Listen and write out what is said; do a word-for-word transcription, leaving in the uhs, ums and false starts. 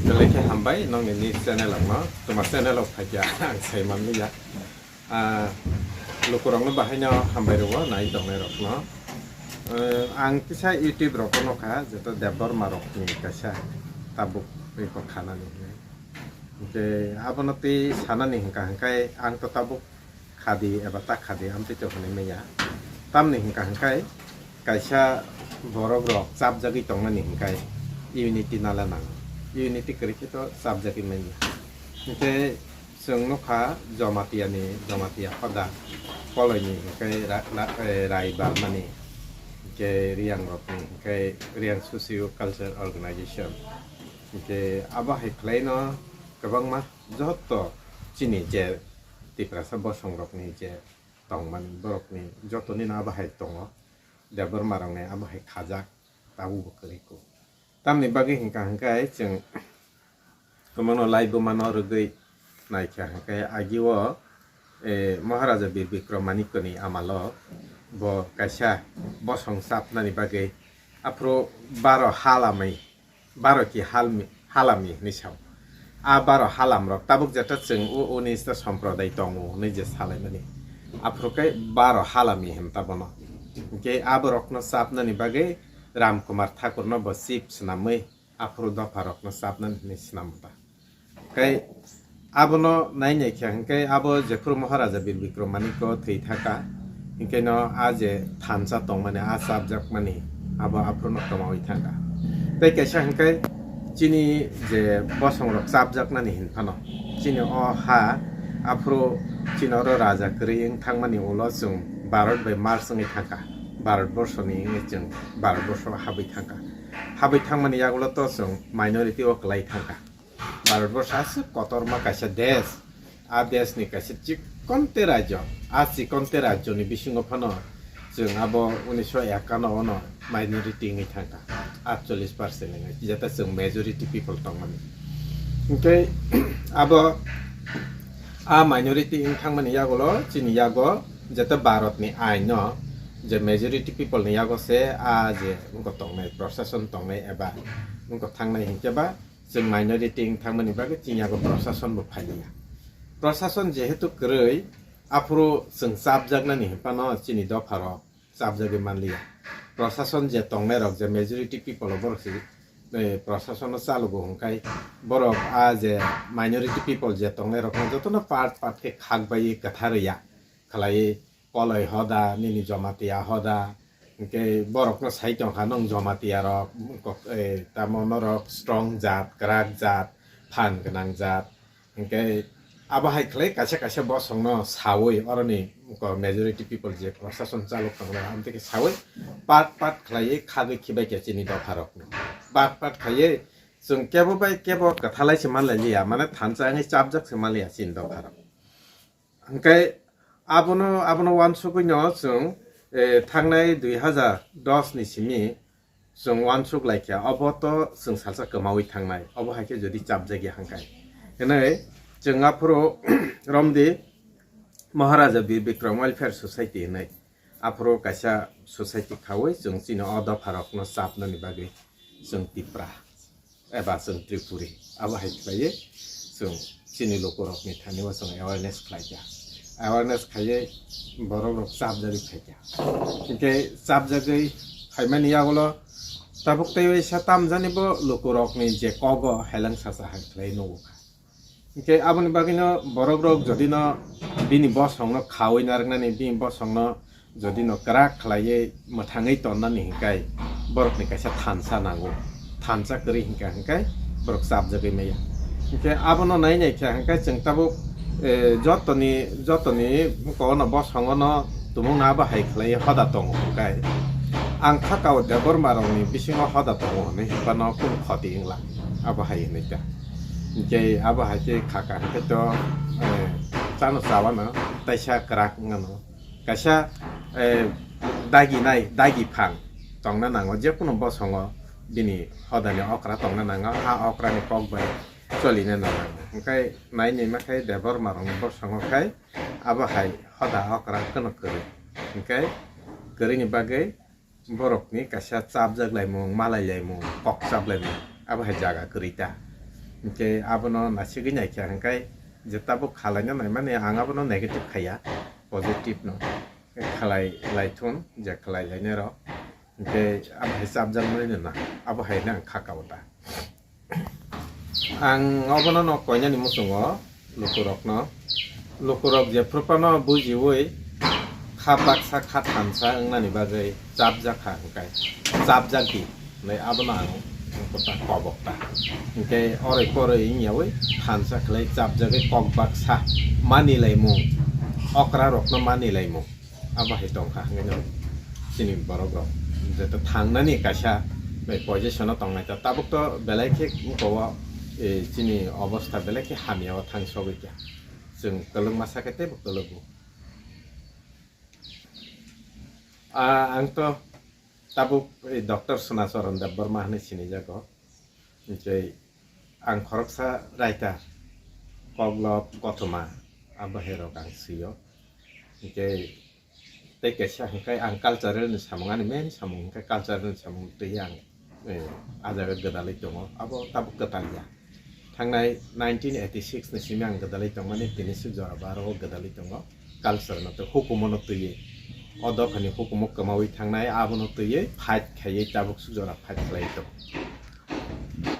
Belai khe hambai nokni ni channel rokno, tuma channel rok phaikha ang sai manliya. Ah, lukurokno bahaino hambai rwo nai tongnai rokno. Eh, ang kisa YouTube rokno nukha, jeto Debbarma rokni kaisa tabuk eko khanani hinwi. Hingke abono tei sanani hingka hingkai ang to tabuk khadi eba ta khadi amtwi tongmani maya. Tamni hingka hingkai kaisa borok rok chapjagwi tongmani hingkai unity nala nango. Unity kwrwi khe to chapjagwi manya. Hingke chwng nukha Jamatia ni, Jamatia hoda Koloini hingkai ra-, ra-, eh, rai barmani. Hingke Riang rokni hingkai Riang Socio Cultural Organization. Hingke abo hai khlaino kwbangma joto chini je Tiprasa bosong rokni je tongmani borokni jotoni no abo hai tongo, Debbarma rokni abo hai khajak, tabuk bo kwrwi kuk. Tamni bagwi hingka hingkai chwng kwmano laibuma no rwgwi naikha hingkai agio, eh, Maharaja Bir Bikram Manikya ni amalo bo kaisa bosong chapnani bagwi aphuru baro halamwi baro ki halmi, halami hinwi sao. A baro halam rok tabuk jeta chwng o, o ni sta somprodai tongo hinwi je salaimani. Aphuru khe baro halami hwn ta bono. Hingke aborokno chapnani bagwi Ram Kumar Thakur no bo chief swnamwi aphuru dopha rokno chapnani hinwi swnam ta. Khe abono nai nai khe hingke abo jephuru Maharaja Bir Bikram Manikya thwi thaka, hingke no a je thansa tongmani, a chapjakmani, abo aphuru no kwmawi thangkha. Tei kaisa hingke chini je bosong rok chapjaknani hin phano, chini o ha aphuru chini oro raja kwrwi wng thangmani ulo chwng Bharat bai merge wngwi thangkha, Bharat borsoni wngwi chwng Bharat borso habwi thangkha. Habwi thangmani yagulo to chwng minority o kwlai thangkha. Bharatborsho aswk kotorma kaisa desh, a deshni kaisa chikonte rajyo, a chikonte rajyoni bisingo phano chwng abo unisho ekano ono minority wngwi thangkha, atchollish percent wngwi, jeta chwng majority people tongmani. Hingke abo a minority wng thangmani yagulo chini yago jeta Bharatni aino je majority people ni yago se a je wngkha tongnai, proshashon tongnai eba wngkha thangnai hinkhe ba chwng minority wng thangmani bagwi chini yago proshashon bo phailiya. Proshashon jehetu kwrwi, aphuru chwng chapjaknani hinphano chini dopharok chapjagwi manliya. Proshashon je tongnairok, je majority people o borok se, eh, proshasono chalogo hwnkhai borok a je minority people je tongnairokno jotono part part khe khak baiwi kwtharwi ya khlaiwi Koloi hoda, nini Jamatia hoda, hwnkhe borokno sai tongkha nwng Jamatia rok, kok-, eh, tamo norok strong jat, kwrak jat, phan gwnang jat, hwnkhe abo hai khlai kaisa kaisa bosongno saui oroni ko-, majority people je proshashon chalok tongo, amtwi khe saui part part khlaiwi khagwi khibai khe chini dopharokno. Part part khaiwi chwng kebo bai kebo kwthalai se manlai liya, mane thansa wngwi chapjak se manliya chini dopharok. Hwnkhe abono, abono uansugwino chwng, eh, thangnai dui hazar dos ni simi chwng uansuk laikha, obo to chwng salsa kwmaui thangnai, obo hai khe jodi chapjagya hwnkhe. Hwnwi chwng aphuru romdi Maharaja Bir Bikram Welfare Society hwnwi. Aphuru kaisa society khaui chwng chini o dopharokno chapnani bagwi chwng Tipra eba chwng Tripuri abo hai khlaiwi chwng chini lukurokni thani o chwng awareness khlaikha. Awareness khaiwi borokrok chapjagwi phaikha. Hinkhe chapjagwi phaimani yagulo tabuk teiwi sa tamjani bo lukurokni je kogo heleng sacha hai khlai nukha. Hinkhe aboni bagwino borokrok jodino bini bosongno khaui narwknani, bini bosongno jodino kwrak khlaiwi mwthangwi tonnani hinkhai borokni kaisa thansa nango. Thansa kwrwi hinkha hinkhai borok chapjagwi maya. Hinkhe abono nai nai khe hinkhai chwng tabuk, eh, jotoni, jotoni kono bosongono tumungno abo hai khlaiwi hoda tongo hinkhai. Ang kha kao Debbarmarokni bisingo hoda tongo hinwi hinphano kunu khoti wngla abo hai hinwi ta. Hinkhe abo hai khe kha kha hinkhe to, eh, chano chawano taisa kwrak wngano. Kaisa, eh, dagi nai, dagi phang tongna nango, jekunu bosongo bini hodani okra tongna nango, a okrani kok bai cholina nango. Hinkhe nai nima khe Debbarmarokni bosongo khai abo hai hoda okra kheno kwrwi. Hinkhe kwrwini bagwi borokni kaisa chapjak laimung, malai laimung, kok chap laimung, abo hai jaga kwrwi ta. Hinkhe abono nasigwi naikha hinkhe je tabuk khalaina naimani ang abono negative khaiya, positive no khalai laithun je khalai lainai rok. Hinkhe abo hai chapjakmani na abo hai no ang kha kao ta. Ang obono no koinani muchungo lukurokno, lukurok jephru phano bujiwi kha baksa kha thansa wngnani bagwi chapjak kha hwnkhe chapjak di hwnwi abono ang kobok ta. Hinkhe oroi poroi wngyawi thansa khlai chapjagwi kok baksa manilaimung, okra rokno manilaimung. Abo hai tongkha hwnwi no chini borok rok jeto thangnani kaisa bai position o tongnai ta tabuk to belai khe wngkha o, eh, chini obostha belai khe hamya o thang sogwi kha. Chwng kwlwngma sakhe teibo kwlwgo. Ah, ang to tabuk, eh, Doctor Sunacharan Debbarma hwnwi sinijago. Hinkhe ang khoroksa writer, koklop, kothoma, abo hai rok ang swio. Hinkhe tei kaisa hinkhe ang cultural ni samung, ani main samung hinkhe cultural ni samung twi ang, eh, ah jaga gwdalwi tongo, abo tabuk kwtal ya. Thangnai nineteen eighty-six ni simi ang gwdalwi tongmani, tini suk jora baro o gwdalwi tongo. Culture no tei hukumo no twiwi, o dophani hukumo kwmawi thangnai, abono twiwi fight khaiwi tabuk suk jora fight khlaiwi tongo.